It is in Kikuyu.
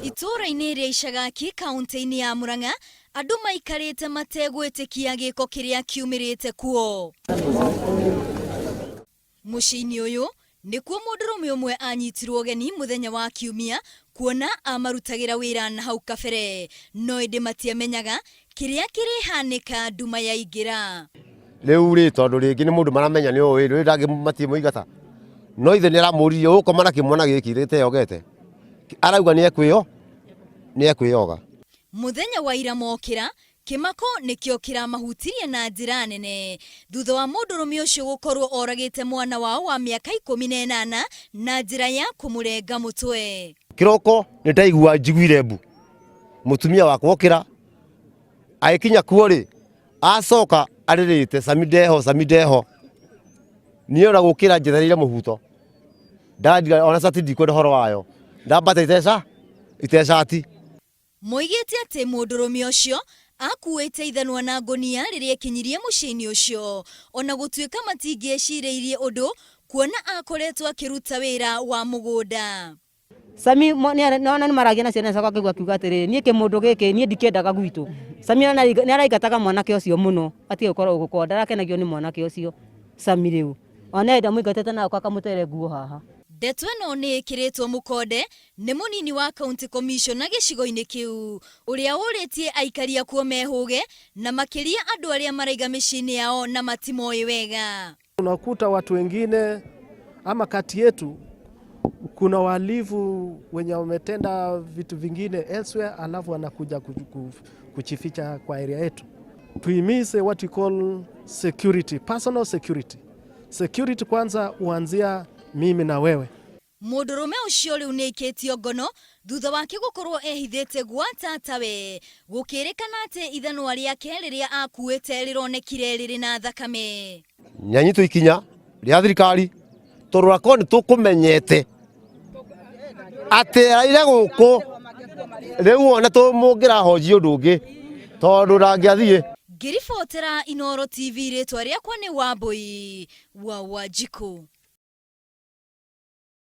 Itũũra-inĩ rĩa Icagaki kaũntĩ-inĩ ya Murang'a, andũ maikarĩte mategwĩtĩkia gĩko kĩrĩa kiumĩrĩte kuo. Mũciĩ-inĩ ũyũ nĩkuo mũndũrũme ũmwe anyitirwo ũgeni mũthenya wa Kiumia kuona amarutagĩra wĩra na hau kabere, no ĩndĩ matiamenyaga kĩrĩa kĩrĩhanĩka nduma yaingĩra. Rĩu rĩ tondũ rĩngĩ nĩ mũndũ maramenya nĩ ũĩ rĩu ndangĩ matimũigata no ithe nĩ aramũririe ũkoma na kĩmwana gĩkĩ gĩteyogete arauga nĩ ekwĩyo nĩ ekwĩyoga. Mũthenya wa ira mokĩra, kĩmako nĩkĩo kĩramahutirie na njĩra nene thutha wa mũndũrũme ũcio gũkorwo oragĩte mwana wao wa mĩaka 18 na njĩra ya kũmũrenga mũtwe. Kĩroko nĩ ndaigua njiguire mbu mũtumia wakwa okĩra agĩkinya kuo rĩ acoka arĩrĩte Sami ndeho Sami ndeho niĩ ona gũkĩra njethereire mũbuto ndandira ona cati ndikwenda ũhoro wayo ndambata iteca itecati. Moigĩte atĩ mũndũrũme ũcio akuĩte ithanwa na ngũnia rĩrĩa ekinyirie mũciĩ-inĩ ũcio, o na gũtuĩka matingĩecirĩirie ũndũ kuona akoretwo akĩruta wĩra wa mũgũnda. Sami nona nĩ maragia na ciana ciakwa akĩigua akiuga atĩrĩrĩ niĩ kĩmũndũ gĩkĩ niĩ ndikĩendaga gwitũ. Sami nĩ araingataga mwanake ũcio mũno atige gũkorwo gũkorwo ndarakenagio nĩ mwanake ũcio Sami rĩu. Ona ndamũingatĩte na agoka akamũtere nguo haha. Ndeto ĩno nĩ ĩkĩrĩtwo mũkonde nĩ mũnini wa county commissioner gĩcigo-inĩ kĩu, ũrĩa ũrĩtie aikari akuo mehũge na makĩria andũ arĩa maraiga mĩciĩ-inĩ yao na matimoĩ wega. Unakuta watu wengine ama kati yetu kuna wahalifu wenye wametenda vitu vingine elsewhere, alafu wanakuja kujificha kwa area yetu. Tuhimize what we call security, personal security. Security kwanza huanzia mimi na wewe. Mũndũrũme ũcio rĩu nĩ aikĩtio ngono thutha wake gũkorwo ehithĩte gwa tatawe, gũkĩrĩkana atĩ ithanwa rĩake rĩrĩa akuĩte rĩronekire rĩrĩ na thakame. Nĩanyitwo ikinya rĩa thirikari tondũ akorwo nĩ tũkũmenyete atĩ araire gũkũ rĩu ona mũngĩrahonjia ũndũ ũngĩ tondũ ndangĩathiĩ. Ngĩribotera Inooro TV rĩtwa rĩakwa nĩ Wambui wa Wanjikũ.